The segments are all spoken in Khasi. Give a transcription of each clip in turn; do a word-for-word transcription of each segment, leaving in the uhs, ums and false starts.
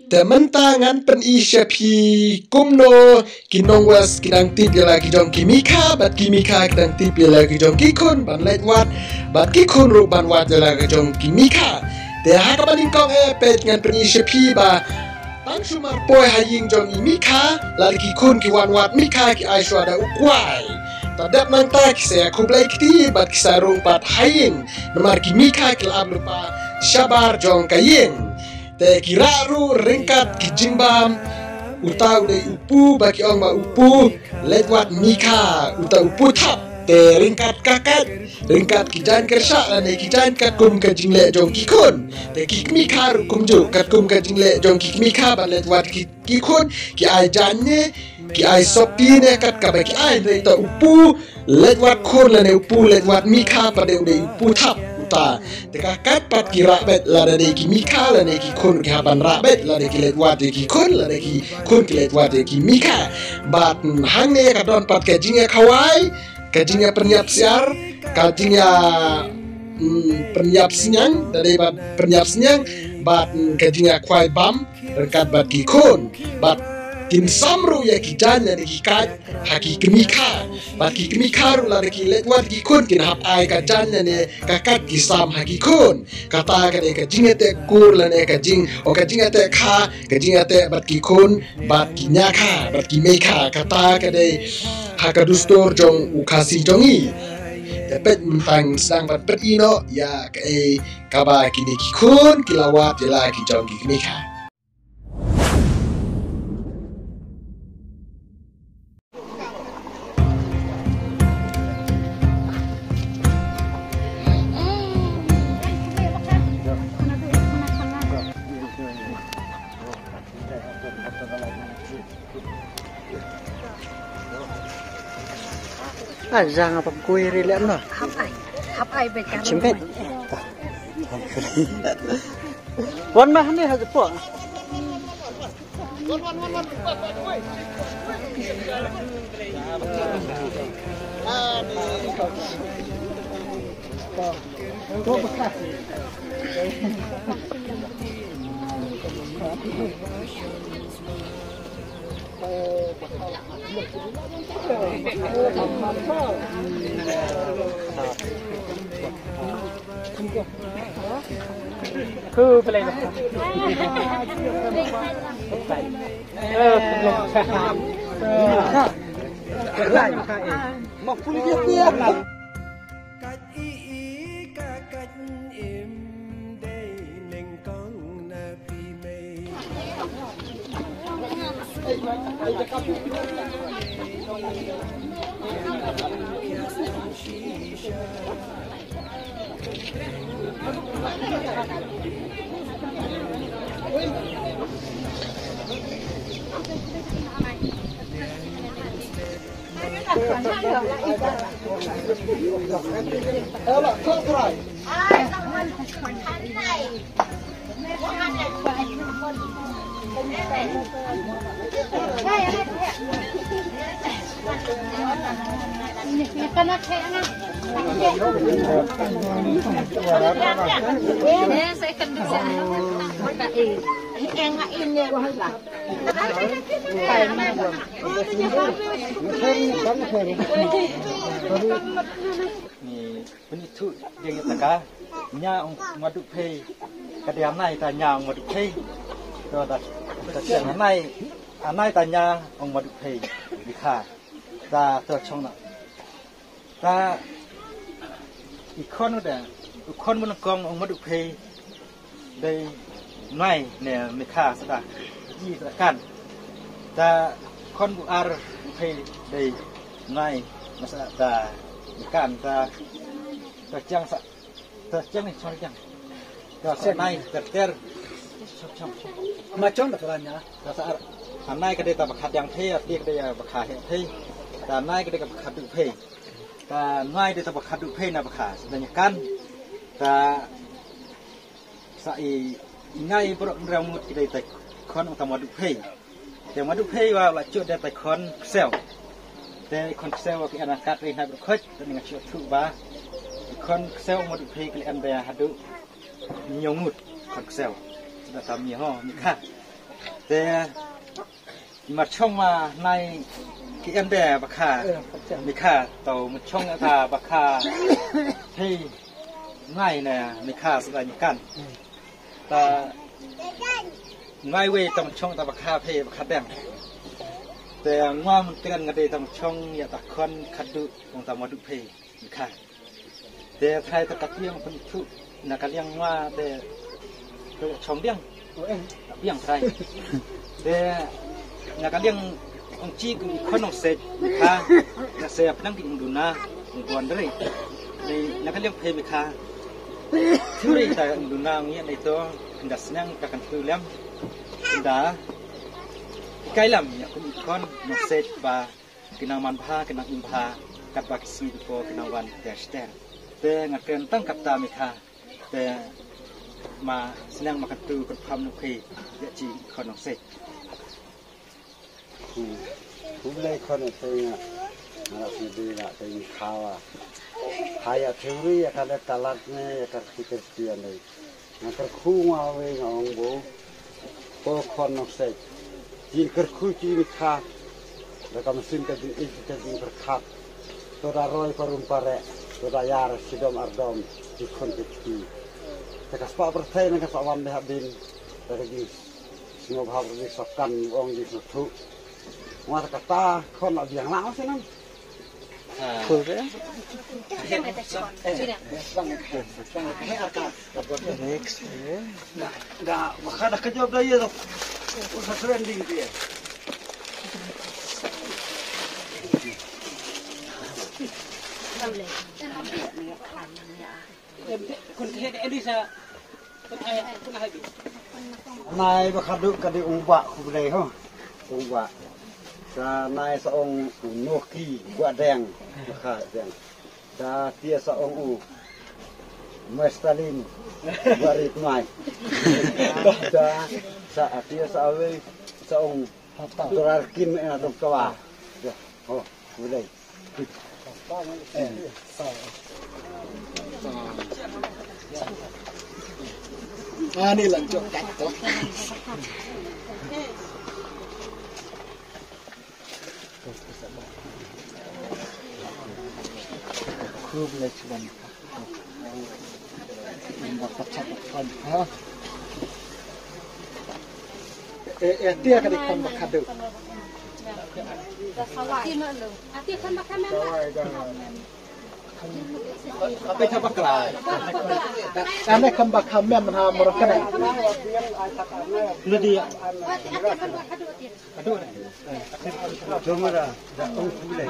Te mynta ngan pyni sha phi kumno ki nong West ki dang tip ïa la ki jong ki Mikha, bad ki Mikha ki dang tip ïa la ki jong ki khun ban leit wad, bad ki khun ruh ban wad ïa la ki jong ki Mikha. Te ha kaba nyngkong eh peit ngan pyni sha phi ba tang shu marpoi ha ïing jong i Mikha, la ki khun ki wan wad Mikha ki ai shuwa da u kwai. Te dep nangta ki sa ïa khublei kti bad ki sa rung pat ha ïing. Namar ki Mikha ki la ap lypa shabar jong ka ïing. Te ki rah ruh ryngkat ki jingbam. Uta u dei u Pu ba ki ong ba u Pu leit wad Mikha, uta u Pu Thap. Te ryngkat ka kait, ryngkat ki jaiñ kyrshah lane ki jaiñ katkum ka jingleh jong ki khun. Te ki Mikha ruh kumjuh katkum ka jingleh jong ki Mikha ban leit wad ki, ki khun, ki ai jaiñ ne, ki ai sopti ne kat kaba ki ai, hynrei uta u Pu leit wad khun lane u Pu leit wad Mikha pat u dei u Pu Thap uta. Te ka kait pat ki rah beit, lada dei ki Mikha lane ki khun ki hap ban rah beit, lada ki leit wad ïa ki khun, lada ki khun ki leit wad ïa ki Mikha. Bad hangne ka don pat ka jingïakhawai, ka jingïapynïap siar, ka jingïa, mm, pynïap sniang, da dei bad pynïap sniang, bad, mm, ka jingïakhawai bam ryngkat bad ki khun. Bad kin sam ruh ïa ki jaiñ lane ki kait ha ki Mikha. Bad ki Mikha ruh lada ki leit wad ki khun kin hap ai ka jaiñ lane ka kait ki sam ha ki khun. Kata ka dei ka jingïateh kur lane ka jing, o ka jingïateh kha, ka jingïateh bad ki khun, bad ki Nyakha, bad ki Meikha. Kata ka dei ha ka dustur jong u Khasi jong ngi. Te peit mynta ngan sdang ban pyni noh ïa kaei kaba kine ki khun ki la wad ïa la ki jong ki Mikha. Ah, jang apa kui ri lem no. Hap ai. Hap ai bet. Chimpet. Wan mah ni ha jepok. Ku pelai. Kat i i ka kat im dei nyngkong na phi mei. Ni pynithuh ding ïa ka nia ong Maduh Phei. Ka dei anai ta nia ong Maduh Phei. To da, ta sia anai, anai ta nia ong Maduh Phei. Dikha. Ta to chong na. Ta i khon u da, u khon mu nyngkong ong Maduh Phei. Dei nai ne Mikha sa da. Ji sa kan. Ta khon bu ar Phei dei nai masa da kan ta, ta chang sa, ta chang ni chang chang. Ta sa nai ter ter. Chang chang. Ma chang da ka nia. Ta sa ar. Anai ka dei ta ba kha diang Phei, ati ka dei ba kha he Phei. Ta nai ka dei ka ba kha du Phei. Ta nai dei ta ba kha du Phei na ba kha sa da nia kan. Ta sa i, i ngai bro ngrang mut ki dei ta khon ong ta Maduh Phei. Te Maduh Phei wa la chut dei ta khon ksew. Te khon ksew wa ki ana kat rei na bro khot, te nga chut thu ba. Khon ksew Maduh Phei ki le em dei hadu. Nyong mut khon ksew. Sa da ta mi ho, mi kha. Te i mar chong ma nai ki em de ba kha mi kha to mu chong ta ba kha. Hei nai ne mi kha sa da mi kan ta ngai wei tong chong ta ba kha phe ba kha deng. Te ngwa mun kren nga de tong chong ya ta khon khadu ong ta madu phe mi kha. Te thai ta ka piang pun thu na ka liang ngwa te to chong biang. Biang thai. Te na ka liang ong chi ku khon ong se mi kha. Na se apnang ki ong duna ong buan dre. Ni na ka liang phe mi kha. Thuri ta ong duna ngi nei to nda snang ka kan tu lem. Nda kai lam ya ku khon ong se ba ki nang man bha ki nang im bha kat ba ki sngi ko ki nang wan ter ter. Te nga kren tang kata mi kha. Te ma snang ma katu kan pham nu khi ya chi khon ong se. Khu khu le khon ong se nga. Nga la sni di la te mi kha wa. Ha ya thuri ya ka le talat ne ya ka ki ter ti ne. Nga kyrkhu nga wei nga ong bo. Ko khon ong se. Jin kyrkhu chi mi kha. Da ka machine ka jing ik ka jing kyrkhat. To da roi parum pare. To da yar sidom ardom. Ji khon ki ti. Te ka spa pyrthei na ka sa wan de hadin. Da ka jing sngewbha ri sokan ong jing sngewthu. Nga ta kata khon la biang la se nang. Cool, ya? Next, ya. Nai ba khadu ka di ong ba khu blei ho. Ong ba. Sa nai sa ong u Noki ba deng. Ba kha deng. Da tia sa ong u Mestalin ba rit mai. Da sa tia sa awei sa ong Dorar kin ena dong kawa. Da. Ho, khu blei. Ani lang jok kat to. Khu blei chuan. Ba ka chak kan ha. E, e, tia ka di khon ba khadu. Ati kha bakla. Ane khon ba kha mem ha mor kana. Nadi. Jomara, da ong khule.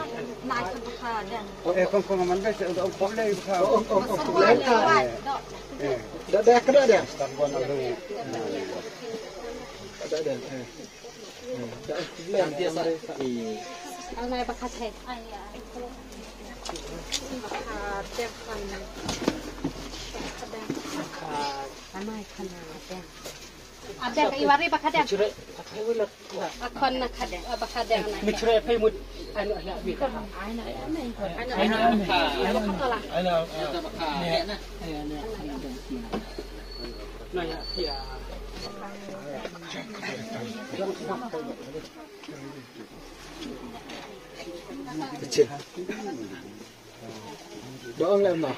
O e kong kong man be se da ong khule kha. Ong khule kha. Da da ka da da. Da da. Anai ba kha thai. Ba kha thai. Anai kha na thai. Adeng ka iwari ba kha deng. Akhon na kha deng, ba kha deng na. Michre pay mut. Ano, ano, ano. Ano, ano. Ano, ano. Ba ong lem no.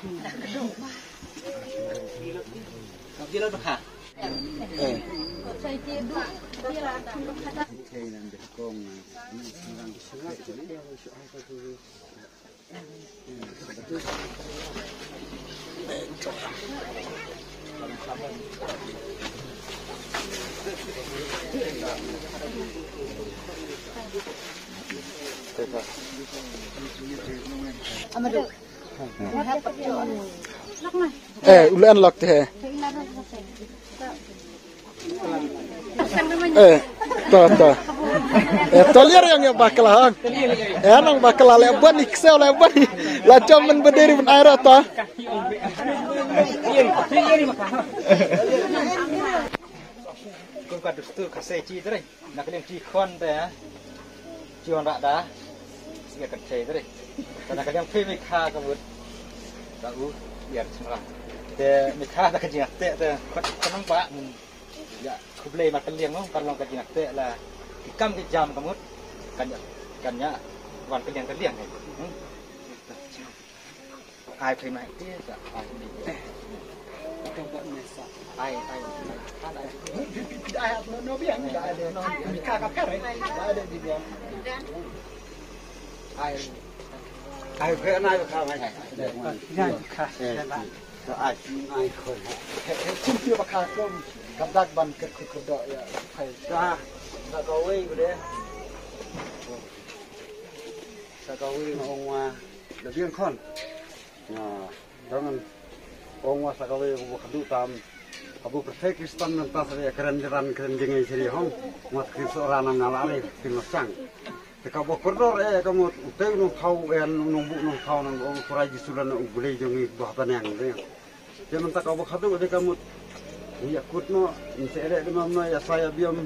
Eh, ulan lak te. Eh, to, to. Eh, to liar yang ya bakla hang. Eh, nang bakla le bani ksel le bani. La chom men bederi ben aira to. Kum ka dustur ka sei chi dre. Na ka liang chi khon te, ha. Chi hon ra da. Sia ka thei dre. Ta na ka liang phei mi kha ka mut. Da u, biar chimra. Te mi kha da ka jing te, te khon, khon nang ba. Ya. Blei markylliang mo, kan long ka jingakte la ki kam ki jam ka mut, kan ïa, kan ïa wan kylliang kylliang. Hmm. Ai phi mai ti sa ai. Ai ai. Ai ai no no biang ka ada. Ka ka per. Ka ada di biang. Ai. Ai phi nai ka mai. Nai ka. Ai, ai, khoi. He, he, kum phi ba kha kum, ka dak ban kyrkhu kyrdoh ïa, khoi. Sa, sa kawei ba de. Sa kawei nga ong wa, da biang khon. Nga, dang ong wa sa kawei ba khadduh tam. Abu pyrthei Kristan nanta sa ïa kren jaran kren jingei seri hong. Nga tkin so rana nga la re, tkin lo sang. Te kaba kordor eh ka mut utei u nongthaw u en u nongbuh nongthaw nang u Trai Jisu lane u Blei jong ngi ba ha bneng de. Te mynta kaba khadduh de ka mut ngi ïakut noh, ngi sa ïaleh de mam noh ïa sa ïa biam.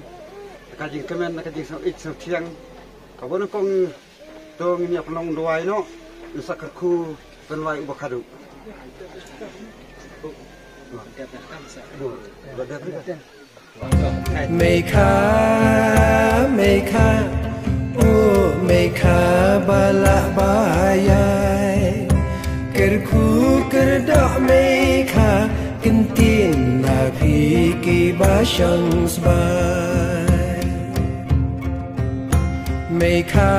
Te ka jingkmen ka jingsngewthuh sngewthiang. Kaba nyngkong to ngin ïa pynlong duwai noh, ngi sa kyrkhu pynduwai uba khadduh. Ba dep. Meikha, meikha, o meikha ba lah ba ïai. Kyrkhu kyrdoh meikha, kyntien na phi kiba shong sbai. Meikha,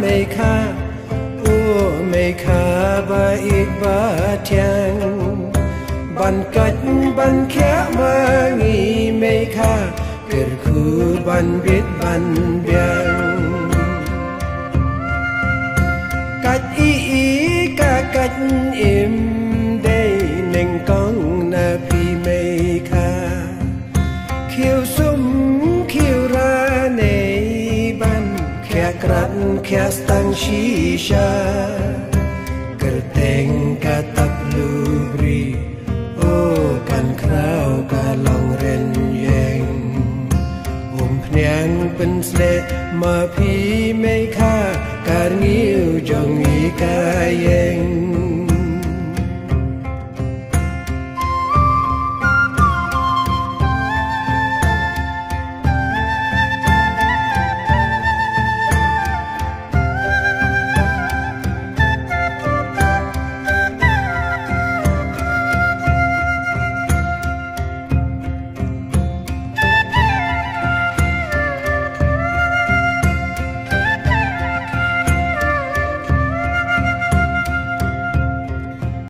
meikha, o meikha ba ïeit ba thiang. Ban koit ban khiah ma ngi meikha, kyrkhu ban bit ban biang. Kait i i ka kait im dei nyngkong na phi meikha. Khiew sum khiew ra nei ban khiah krat khiah stang shisha. Kyrteng ka tap lubri, o kan khraw ka long ren ïeng. Umphniang pynshlei ma phi meikha, ka rngiew jong i ka ïeng.